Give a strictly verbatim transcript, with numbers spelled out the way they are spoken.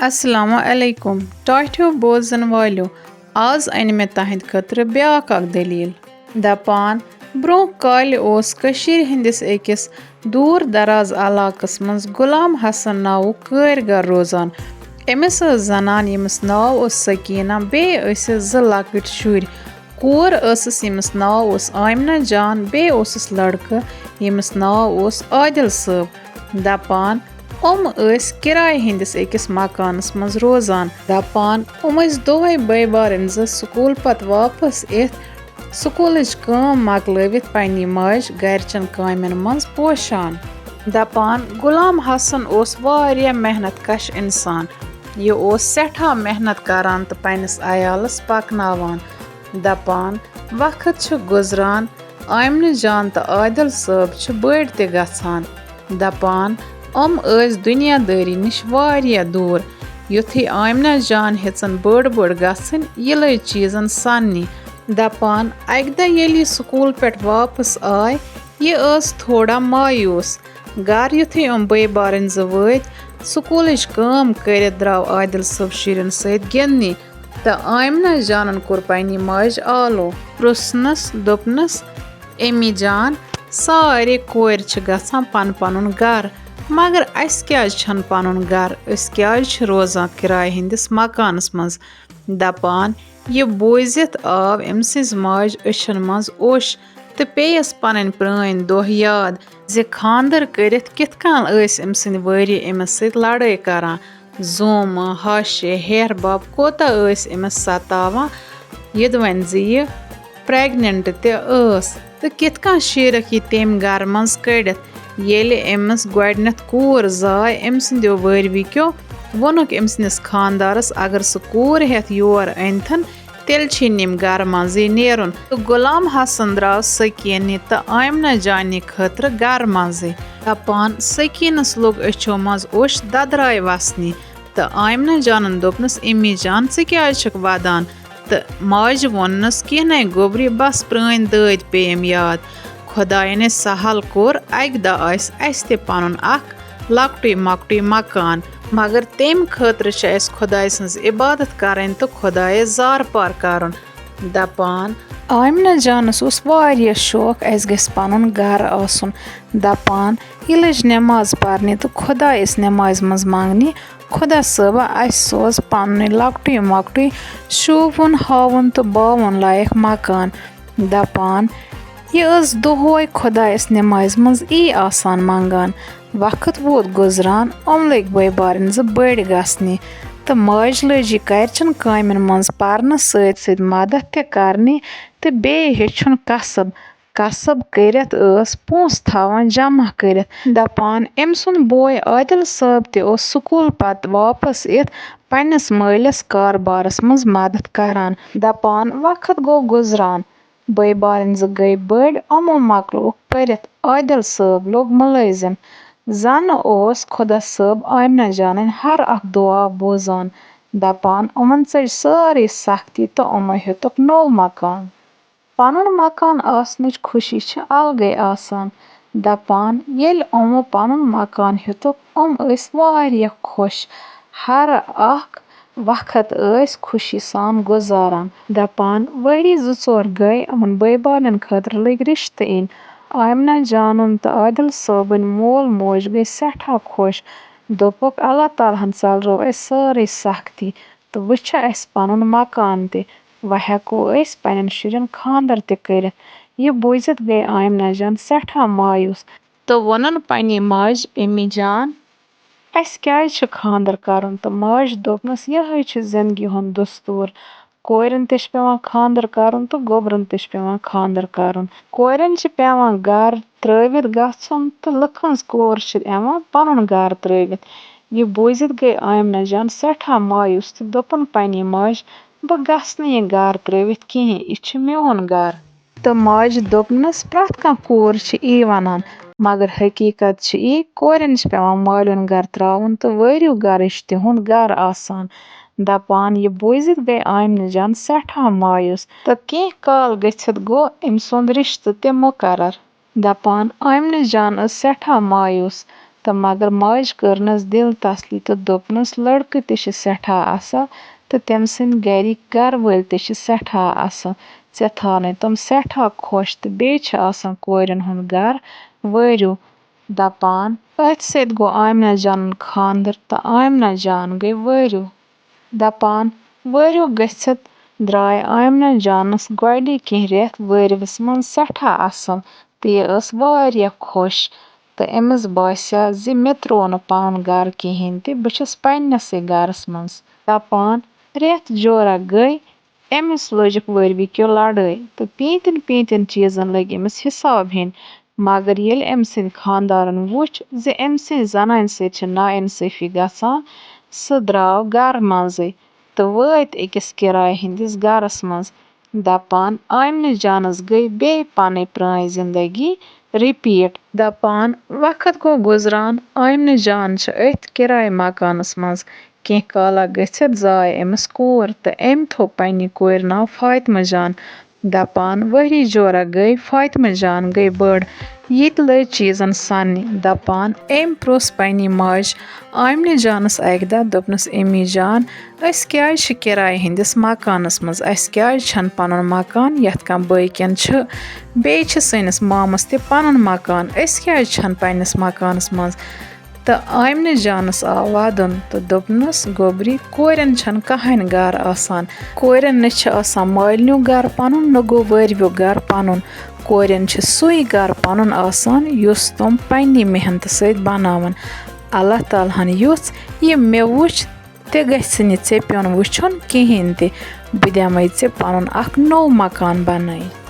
السلام علیکم ٹاٹھیو بوزن والیو، آز انہِ مےٚ تہنٛدِ خٲطرٕ بیاکھ اکھ دٔلیٖل۔ دپان، برونٛہہ کالہِ اوس کٔشیٖرِ ہٕنٛدِس أکِس دوٗر دراز علاقس منٛز غلام حسن ناوُک کٲرۍ گر روزان۔ أمِس ٲس زنان، ییٚمِس ناو اوس سکینہ، بیٚیہِ ٲسِس زٕ لۄکٕٹۍ شُرۍ۔ کور ٲسٕس، ییٚمِس ناو اوس آمنہ جان، بیٚیہِ اوسُس لڑکہٕ، ییٚمِس ناو اوس عادل صٲب۔ دپان، یِم ٲسۍ کِرایہِ ہٕنٛدِس أکِس مکانس منٛز روزان۔ دپان، یِم ٲسۍ دۄہے بٲے بارٕنۍ زٕ سکوٗل پتہٕ واپس یِتھ سکوٗلٕچ کٲم مۄکلٲوِتھ پننہِ ماجہِ گرِچٮ۪ن کامٮ۪ن منٛز پوشان۔ دپان، غلام حسن اوس واریاہ محنت کش انسان۔ یہِ اوس سٮ۪ٹھاہ محنت کران تہٕ پننِس عیالس پکناوان۔ دپان، وقت چھُ گُزران، آمنہ جان تہٕ عادل صٲب چھِ بٔڑۍ تہِ گژھان۔ دپان، یِم ٲسۍ دُنیا دٲری نِش واریاہ دوٗر۔ یُتھُے آمنہ جان ہیٚژٕن بٔڑ بٔڑ گژھٕنۍ، یہِ لٔج چیٖزن سننہِ۔ دپان، اکہِ دۄہ ییٚلہِ یہِ سکوٗل پٮ۪ٹھ واپس آے، یہِ ٲس تھوڑا مایوس۔ گرٕ یُتھُے یِم بٲے بارٕنۍ زٕ وٲتۍ، سکوٗلٕچ کٲم کٔرِتھ درٛاو عادل صٲب شُرٮ۪ن سۭتۍ گِنٛدنہِ تہٕ آمنہ جانن کوٚر پننہِ ماجہِ آلو۔ پرٛژھنس، دوٚپنس، امی جان، سارے کورِ چھِ گژھان پن پنُن گرٕ، مگر اسہِ کیازِ چھنہٕ پنُن گرٕ؟ أسۍ کیازِ چھِ روزان کِرایہِ ہٕنٛدِس مکانس منٛز؟ دپان، یہِ بوٗزِتھ آو أمۍ سٕنٛزِ ماجہِ أچھن منٛز اوٚش تہٕ پیٚیَس پنٕنۍ پرٛٲنۍ دۄہ یاد زِ خانٛدر کٔرِتھ کِتھ کٔنۍ ٲسۍ أمۍ سٕنٛدۍ وٲرۍ أمِس سۭتۍ لڑٲے کران، زومہٕ، ہشہِ، ہیہر بب کوتاہ ٲسۍ أمِس ستاوان، ییٚدوَنۍ زِ یہِ pregnant تہِ ٲس تہٕ کِتھ کٔنۍ شیٖرکھ یہِ تٔمۍ گرٕ منٛز کٔڑِتھ۔ ییٚلہِ أمِس گۄڈٕنیتھ کوٗر زاے، أمۍ سٕنٛدیو وٲروِکیو ووٚنُکھ أمۍ سٕنٛدِس خانٛدارس، اگر سُہ کوٗر ہٮ۪تھ یور أنۍتھن، تیٚلہِ چھُے نِم گرٕ منٛزٕے نیرُن۔ تہٕ غلام حسن درٛاو سکیٖنہِ تہٕ آمنہ جانہِ خٲطرٕ گرٕ منٛزٕے۔ دپان، سکیٖنس لوٚگ أچھو منٛز اوٚش، ددراے وسنہِ۔ تہٕ آمنہ جانن دوٚپنس، امی جان، ژٕ کیازِ چھکھ ودان؟ تہٕ ماجہِ ووٚننس، کینٛہہ نے گوٚبرِ، بس پرٲنۍ دٲدۍ پیٚیم یاد۔ خۄداینہِ سہل کوٚر، اکہِ دۄہ آسہِ اسہِ تہِ پنُن اکھ لۄکٹُے مۄکٹُے مکان، مگر تمہِ خٲطرٕ چھِ اسہِ خۄداے سٕنٛز عبادت کرٕنۍ تہٕ خۄدایس زارٕ پار کرُن۔ دپان، آمنہ جانس اوس واریاہ شوق اسہِ گژھِ پنُن گرٕ آسُن۔ دپان، یہِ لٔج نٮ۪ماز پرنہِ تہٕ خۄدایس نٮ۪مازِ منٛز منگنہِ، خۄدا صٲبہ، اسہِ سوز پننُے لۄکٹُے مۄکٹُے شوٗبوُن ہاوُن تہٕ باوُن لایق مکان۔ دپان، یہِ ٲس دۄہے خۄدایس نٮ۪مازِ منٛز یی آسان منگان۔ وقت ووت گُزران، یِم لٔگۍ بٲے بارٕنۍ زٕ بٔڑۍ گژھنہِ تہٕ ماجہِ لٔج یہِ گرِچٮ۪ن کامٮ۪ن منٛز پرنس سۭتۍ سۭتۍ مدد تہِ کرنہِ تہٕ بیٚیہِ ہیٚچھُن کسب۔ کسب کٔرِتھ ٲس پونٛسہٕ تھاوان جمع کٔرِتھ۔ دپان، أمۍ سُنٛد بوے عادل صٲب تہِ اوس سکوٗل پتہٕ واپس یِتھ پننِس مٲلِس کارٕبارس منٛز مدد کران۔ دپان، وقت گوٚو گُزران، بٲے بارٕنۍ زٕ گٔے بٔڑۍ، یِمو مۄکلووُکھ پٔرِتھ۔ عادل صٲب لوٚگ مُلٲزِم۔ زن اوس خۄدا صٲب آمنہ جانٕنۍ ہر اکھ دُعا بوزان۔ دپان، یِمن ژٔج سٲرٕے سختی تہٕ یِمو ہیوٚتُکھ نوٚو مکان۔ پنُن مکان آسنٕچ خوشی چھِ الگٕے آسان۔ دپان، ییٚلہِ یِمو پنُن مکان ہیوٚتُکھ، یِم ٲسۍ واریاہ خۄش۔ ہر اکھ وقت ٲسۍ خوشی سان گُزاران۔ دپان، ؤری زٕ ژور گٔے، یِمن بٲے بارنٮ۪ن خٲطرٕ لٔگۍ رشتہٕ یِنۍ۔ آمنہ جانُن تہٕ عادل صٲبٕنۍ مول موج گٔے سٮ۪ٹھاہ خۄش۔ دوٚپُکھ، اللہ تعالیٰ ہن ژلرٲو اَسہِ سٲرٕے سختی تہٕ وۄنۍ چھُ اَسہِ پنُن مکان تہِ۔ وۄنۍ ہٮ۪کو أسۍ پننٮ۪ن شُرٮ۪ن خانٛدر تہِ کٔرِتھ۔ یہِ بوٗزِتھ گٔے آمنہ جان سٮ۪ٹھاہ مایوس تہٕ ووٚنُن پننہِ ماجہِ، امی جان، اَسہِ کیازِ چھُ خانٛدر کرُن؟ تہٕ ماجہِ دوٚپنَس، یِہوٚے چھُ زندگی ہُنٛد دستوٗر۔ کورٮ۪ن تہِ چھُ پٮ۪وان خانٛدر کرُن تہٕ گوٚبرٮ۪ن تہِ چھُ پٮ۪وان خانٛدر کرُن۔ کورٮ۪ن چھُ پٮ۪وان گرٕ ترٲوِتھ گژھُن تہٕ لُکہٕ ہٕنٛز کور چھِ یِوان پنُن گرٕ ترٲوِتھ۔ یہِ بوٗزِتھ گٔے آمنہ جان سٮ۪ٹھاہ مایوس تہٕ دوٚپُن پننہِ ماجہِ، بہٕ گژھٕ نہٕ یہِ گرٕ ترٲوِتھ کِہیٖنۍ، یہِ چھُ میون گرٕ۔ تہٕ ماجہِ دوٚپنَس، پرٛٮ۪تھ کانٛہہ کوٗر چھِ یی وَنان، مگر حقیٖقت چھِ یی، کورٮ۪ن چھِ پٮ۪وان مالیُن گَرٕ ترٛاوُن تہٕ وٲرِو گَرٕچ تِہُنٛد گَرٕ آسان۔ دَپان یہِ بوٗزِتھ گٔے آمنہٕ جان سٮ۪ٹھاہ مایوٗس تہٕ کینٛہہ کال گٔژھِتھ گوٚو أمۍ سُنٛد رِشتہٕ تہِ مُقرر۔ دَپان آمنہٕ جان ٲس سٮ۪ٹھاہ مایوٗس تہٕ مگر ماجہِ کٔرنَس دِل تسلی تہٕ دوٚپنَس، "لٔڑکہٕ تہِ چھِ سٮ۪ٹھاہ اَصٕل تہٕ تٔمۍ سٕنٛدۍ گَرِکۍ گَرٕ وٲلۍ تہِ چھِ سٮ۪ٹھاہ اَصٕل۔ ژےٚ تھاونَے تِم سٮ۪ٹھاہ خۄش تہٕ بیٚیہِ چھِ آسان کورٮ۪ن ہُنٛد گَرٕ وٲرِو دَپان۔" أتھۍ سۭتۍ گوٚو آمنہ جانُن خانٛدر تہٕ آمنہ جان گٔے وٲرِو دَپان۔ وٲرِو گٔژھِتھ درٛاے آمنہ جانَس گۄڈٕنِکۍ کینٛہہ رٮ۪تھ وٲرِوَس منٛز سٮ۪ٹھاہ اَصٕل تہٕ یہِ ٲس واریاہ خۄش تہٕ أمِس باسیٛو زِ مےٚ ترٛوو نہٕ پَنُن گَرٕ کِہیٖنۍ تہِ، بہٕ چھَس پنٛنِسٕے گَرَس منٛز۔ دَپان رٮ۪تھ جورہ گٔے، أمِس لٔجِکھ وٲروِکیو لڑٲے تہٕ پیٖنتٮ۪ن پیٖنتٮ۪ن چیٖزن لٔگۍ أمِس حِساب ہیٚنۍ۔ مگر ییٚلہِ أمۍ سٕنٛدۍ خانٛدارن وُچھ زِ أمۍ سٕنٛزِ زنانہِ سۭتۍ چھِ نااِنصٲفی گژھان، سُہ درٛاو گرٕ منٛزٕے تہٕ وٲتۍ أکِس کِرایہِ ہٕنٛدِس گرس منٛز۔ دَپان آمنہِ جانس گٔے بیٚیہِ پنٕنۍ پرٛٲنۍ زندگی رِپیٖٹ۔ دَپان وقت گوٚو گُزران، آمنہِ جان چھِ أتھۍ کِرایہِ مکانس منٛز۔ کینٛہہ کالا گٔژھِتھ زاے أمِس کوٗر تہٕ أمۍ تھوٚو پننہِ کورِ ناو فاطمہ جان۔ دَپان ؤری جورہ گٔے، فاطمہ جان گٔے بٔڑ۔ یہِ تہِ لٔج چیٖزن سننہِ۔ دَپان أمۍ پرٛژھ پننہِ ماجہِ آمنہِ جانس اکہِ دۄہ، دوٚپنس، "امی جان، أسۍ کیازِ چھِ کِرایہِ ہٕنٛدِس مکانس منٛز؟ اسہِ کیازِ چھَنہٕ پنُن مکان یتھ کٔنۍ باقین چھِ؟ بیٚیہِ چھِ سٲنِس مامس تہِ پنُن مکان، أسۍ کیازِ چھَنہٕ پننِس مکانس منٛز؟" تہٕ آمنہِ جانس آو ودُن تہٕ دوٚپنس، "گوٚبری، کورٮ۪ن چھَنہٕ کٕہٕنۍ گرٕ آسان۔ کورٮ۪ن نہ چھِ آسان مالِنیُک گرٕ پنُن، نہ گوٚو وٲروِیُک گرٕ پنُن۔ کورٮ۪ن چھِ سُے گرٕ پنُن آسان، یُس تِم پننہِ محنتہٕ سۭتۍ بناون۔ اللہ تعالیٰ ہن یُژھ یہِ مےٚ وُچھ، تہِ گژھِ نہٕ ژےٚ پیوٚن وُچھُن کِہیٖنۍ تہِ۔ بہٕ دِمَے ژےٚ پنُن اکھ نوٚو مکان بنٲوِتھ۔"